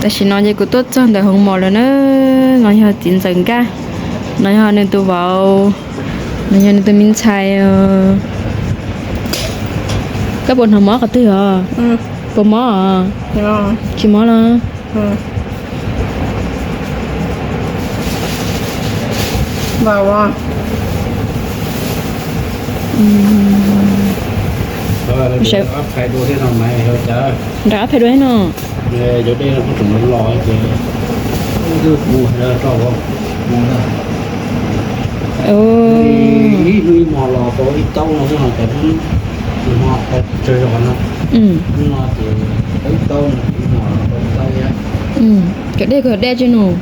Tam sim no ces kuv tuaj txog ntawm hoov mos lawm na. No yog txiv ntxawm Nkaj, no yog nws tus vauv, no yog nws tus me ntxhais. Koj puas hnov mob qhov twg os? Puas mob os? Tsis mob los? Nram qab phais dua thiab no. Ib hnub ib hmos los tau ib taub no xwb, ib hmos tau tsawg zos no. Hnub no ces tau ib taub no, ib hmos tau ib taub thiab. Cov dej koj dej tsis nus.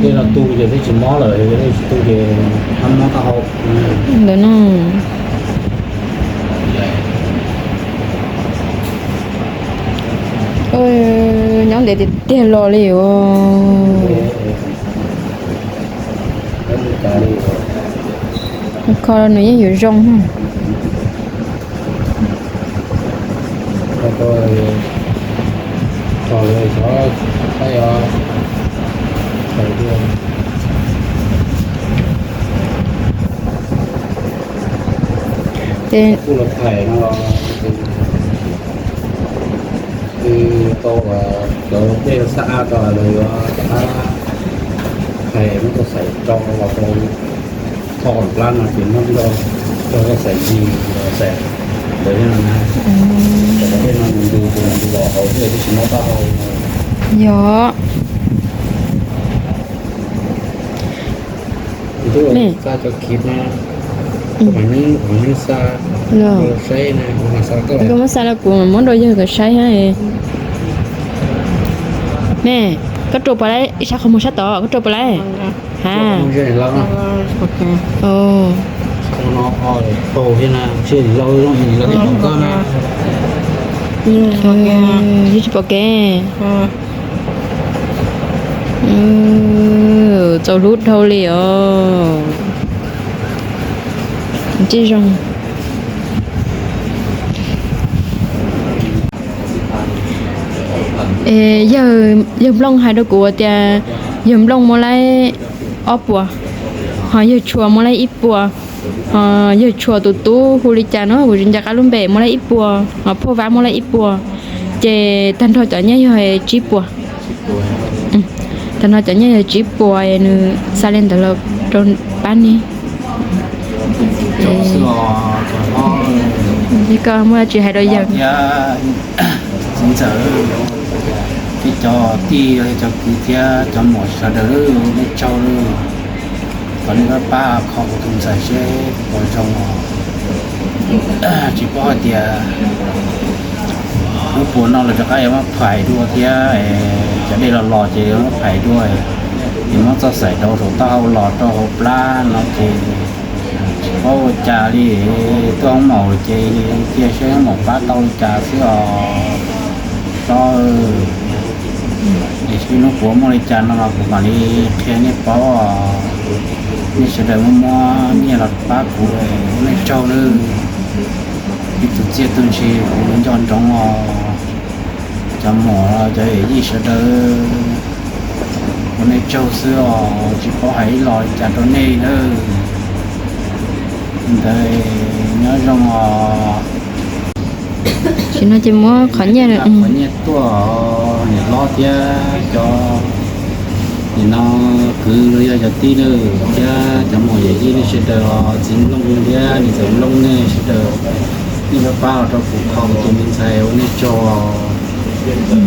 Dej no tu ces twb tsis mob lawm, dej tsis tu ces mob mob taub hau ntawd no. Nyob ntev tiag tiag los li os. Kho nws yeej yuav zoo. Ces tau cov dej xab ab rau lawv yuav rov qab phais muab tau xaim rau los rau tho kom plab no ces muab rau xaim zis, xaim ntawd no na. Cov dej no ntws ntws los hauv thiaj tsis mob taub hau. Yog. Koj muab xa los kuv mam muab rau yawg kom saib. Me, koj rua puas laib ib sab qhov muag sab tod, koj rua puas laib? Ha. Tsis pom kev. Txaus hlub dhau li os. Tsis zoo. Yawg Nplooj hais rau kuv tias yawg Nplooj muaj laib ob puas, ho yawg Tshua muaj laib ib puas, ho yawg Tshua tus tub hu li cas no kuv tsis nco qab lub npe, muaj laib ib puas, ho Phoj Vab muaj laib ib puas, ces tag nrho cov nyiaj yog tsib puas. Tag nrho cov nyiaj yog tsib puas, nws xa li ntawd los rau pab ne. Koj muaj dab tsi hais rau yawg? Txiv ntxawm, thiab cov tij, cov kwv thiab cov muam sawv daws, nej tsaug lawm. Thov nej pab pab kho kuv tus ntxhais seb puas zoo os. Tsis paub hais tias lub puas no lawv rov qab yuav muab phais dua thiab, cov dej los los ces yuav muab phais dua, ces muab txoj xaim rau saum taub hau los rau hauv plab no ces tsis paub ua cas li. Tuaj hoob maum ces cia seb hoob maum pab tau li cas xwb os. Tsob, es hnub puas muaj li cas no los kuv mam li qhia nej paub os. Nej sawv daws muab muab nyiaj los pab kuv, ua nej tsaug nawb. Ib tug txiaj tug ntsig kuv nco ntsoov os. Cov muam cov yawm yij sawv daws, ua nej tsaug xwb os, tsis paub hais ib los li cas rau nej nawb. Ntawd nyob zoo os. Tam sim no ces muab qhov nyiaj, qhov nyiaj tuaj, niam hlob thiab cov nim no kwv los yog cov tij lawm thiab cov muam yawm yij nej sawv daws, txiv Nplooj thiab niam ntxawm Nplooj nej sawv daws, nej pab pab los rau kuv kho kuv tus me ntxhais, ua nej tsaug.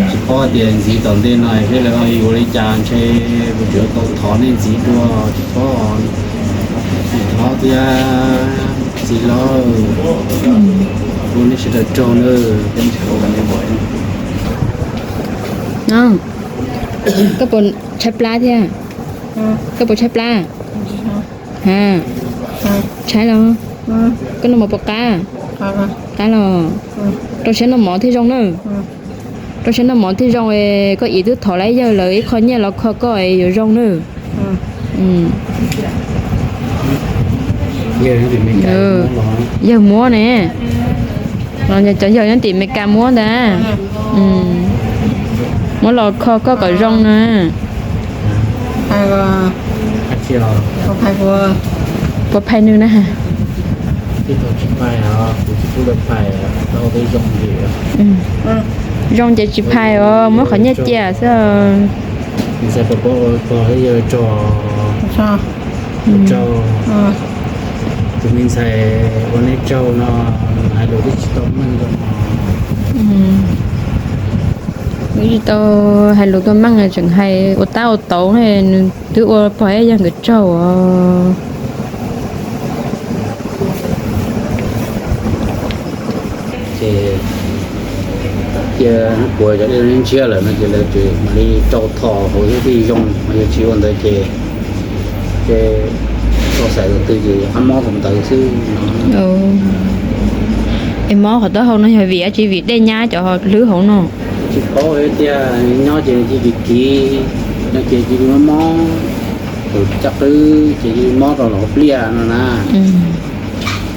Tsis paub tias ntxiv tom ntej no seb lawv yuav ua li cas, ntshe kuv tseem tau thov nej ntxiv dua, tsis paub. Niam hlob thiab txiv hlob, ua nej sawv daws tsaug nawb. Koj puas tshaib plab thiab? Koj puas tshaib plab? Ha, tshaib los? Koj noj mov puas qab? Qab los? Rau siab noj mov thiaj zoo na. Rau siab noj mov thiaj zoo, koj ib twb thov lawv yawg lawv ib qho nyiaj los kho koj yuav zoo na. Yawg muab ne. Cov yog nyob tim Amelikas muab ntag. Muab los kho koj kom zoo na. Puas phais nws na? Zoo ces tsis phais os, muab qhov nyiaj cia xwb. Tus me ntxhais ua nej tsaug no, hais lus twb tsis tau meej, twb tsis tau hais lus tau meej, tseem hais ua tab ua tauv, nws twb ua pog ib yawg nkawd tsaug os. Ces cia puas cov dej ntshiab lawm no ces lawv tseem mam li rau thom hauv thiab tij zoo, yog tsis ua ntawd ces, ces txoj xaim tus twg ces qab mob thaum ntawd xwb no. Es mob qhov taub hau no yog vim dab tsi, vim dej nyab cov hlwb hauv no? Tsis paub tiag, nyob ces cia kiv kiv, nyob ces cia li mob mob, tus caj qwb ces cia li mob rau lawv hauv pliaj no na.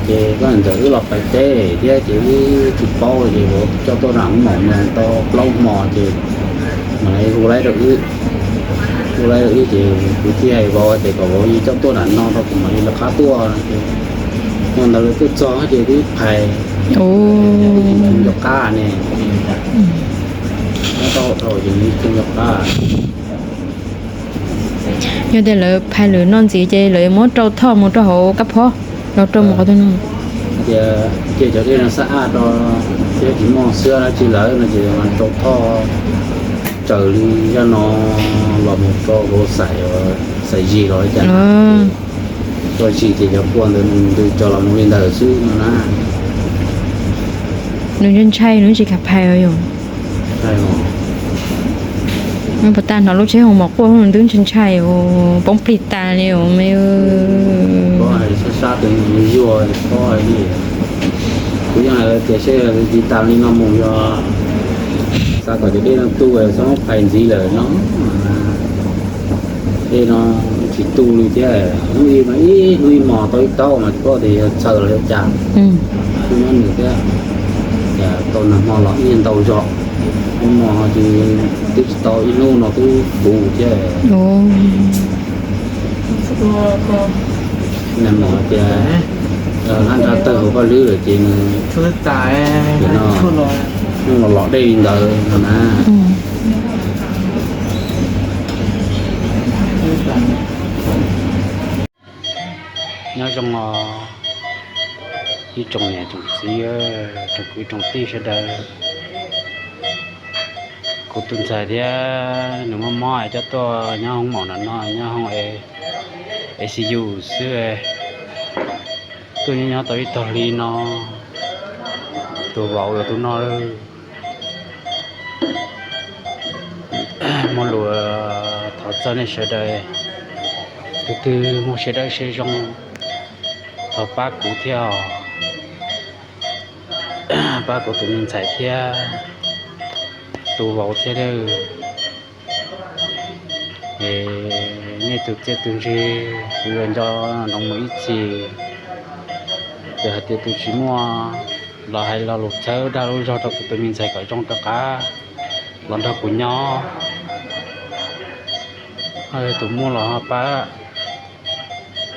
Ces koj ntawd wb los pais teb thiab ces wb tsis paub ces vauv coj tuaj nram hoob mom no tau plaub hmo ces mam li hu laib rau wb. Hu laib rau wb ces kuv thiaj hais vauv tias kom vauv coj tuaj nram no rau kuv mam li lawv qab tuaj no ces, ua ntawd lawv tuaj txog ces twb phais, ncov qab ne, nyob tau dhau ces ncov qab. Yog tias lawv phais lawm no ntxiv ces lawv yuav muab rau thoj mus rau hauv kab phob los rau mus qhov twg no? Tias cia cov dej no xab aj rau, thiab tsis muaj xwab dab tsi lawm no ces rau thoj raws li zaj no los mus rau hauv xaim, xaim zis los li cas, tau zis ces cov kua ntawd ntws tso los mus li ntawd xwb no na. Nws ntshai ntshai, nws tsis kam phais os yom. Nws puas tas hnov lub tsheb hoo mos quaj ntws ntshai ntshai, poob plig tas li os me. Sab sab tus zuag, kuv yeej hais tias seb tsis tas li no mus yog xav kom cov dej no tu txhob phais ntxiv lawm no. Dej no tsis tu li thiab, hnub ib no ib hnub ib hmos tau ib taub mas tsis paub tias yog txhaws los yog cas. Kuv nyob nws thiab, cas tau nag hmo los ib ntau zog, ib hmos ces twb tsis tau ib hnub no twb puv thiab. Nag hmo tias hlab nrab tawg hauv paj hlwb lawm ces nws, no, hnub los los dej li ntawd no na. Nyob zoo os ib tsoom niam tsoom txiv, tsoom kwv tsoom tij sawv daws. Kuv tus ntxhais thiab nws muaj mob es coj tuaj nyob hoob mom no no, nyob hoob I C U xwb. Tuaj nyob nyob tau ib tog hli no, tus vauv yuav tus no lawm. Muaj lus thov txog nej sawv daws, tus twg muaj siab dawb siab zoo, thov pab kuv thiab os, pab kuv tus me ntxhais thiab tus vauv thiab. Es nej tus txiaj tus ntsig kuv yuav nco ntsoov mus ib txhis. Yog hais tias tus tsis muaj los hais lo lus txhawb dag lub zog rau kuv tus me ntxhais kom zoo rov qab los nrog kuv nyob. Tus muaj los ho pab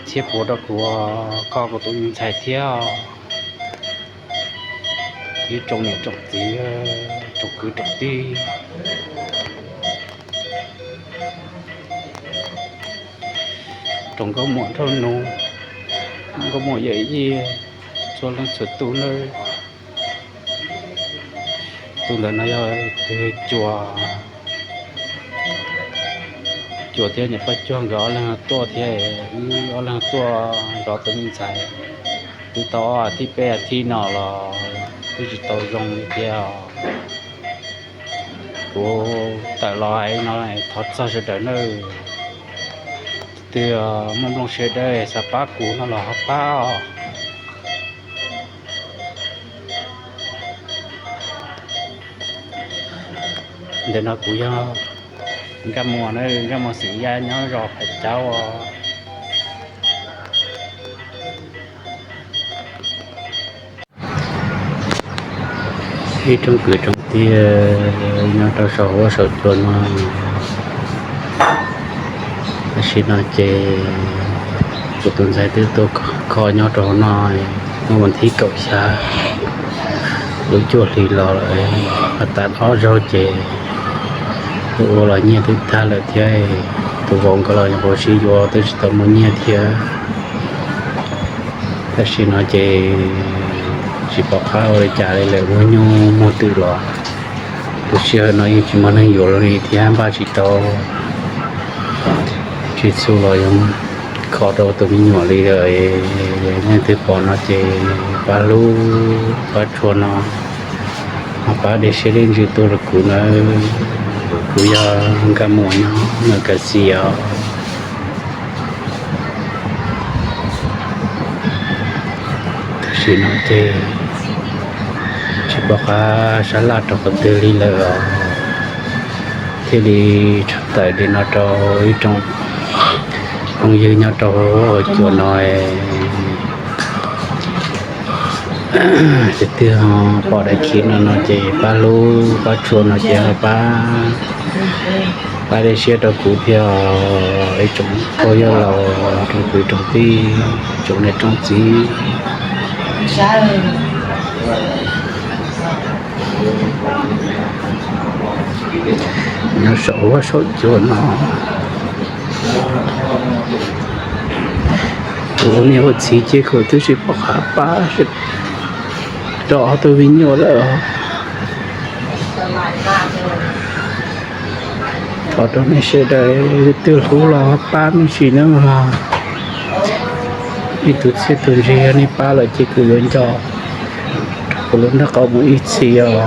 txhiab puav rau kuv, kho kuv tus me ntxhais thiab. Ib tsoom niam tsoom txiv, tsoom kwv tsoom tij, tsoom nkauj muam nraug nus, nkauj muam yawm yij, txhua leej txhua tus nawb. Tus ntawm no yog tus cuas, cuas thiab niam Paj Cuag nkawd ob leeg tuaj thiab, wb ob leeg tuaj zov tus me ntxhais. Twb tau ob as thiv peb as thiv no los twb tsis tau zoo li thiab. Kuv tawm los hais no thov txog sawv daws nawb, tus twg muaj nplooj siab dawb xav pab kuv no los ho pab os. Ntawm no kuv yog Nkaj Muas na, Nkaj Muas xeem Yaj nyob zos Phav Caub os. Ib tsoom kwv tsoom tij nyob rau saum huab saum cua no, tam sim no ces kuv tus ntxhais twb tuaj kho nyob rau hauv no, muaj vas thib kaum xya lub cuaj hli los lawm, ho tas ob zaug ces ua los nyiaj twb tag lawm thiab. Tus vauv nkawd los nyuam qhuav sib yuav twb tsis tau muaj nyiaj thiab. Tam sim no ces tsis pom qab ua li cas li lawm, muaj nyuj muaj twm los lub sij hawm no yeej tsis muaj neeg yuav li thiab, npaj tsis tau tsis txhua los yog kho rau tus me nyuam li lawm. Leej twg pom no ces pab hlub pab tshua no, ho pab de siab de ntsws tuaj rau kuv nawb. Kuv yog Nkaj Muas nyob Mes Kas Xis os. Tam sim no ces tsis pom qab sab laj rau qhov twg li lawm os, thiaj li tshaj tawm li no rau ib tsoom phooj ywg nyob rau hauv cua no. Leej twg ho pom daim clip no no ces pab hlub pab tshua no ces ho pab, pab de siab rau kuv thiab os, ib tsoom phooj ywg laus, tsoom kwv tsoom tij, tsoom niam tsoom txiv nyob saum huab saum cua no. Kuv ua niam ua txiv ces kuv twb tsis pom qab pab rau ob tug me nyuam lawm. Thov rau nej sawv daws, twg hlub los pab me ntsis nawb mog. Ib tug txiaj tus ntsig yog nej pab lawm ces kuv yuav nco rau kuv lub nraub qaum mus ib txhis os.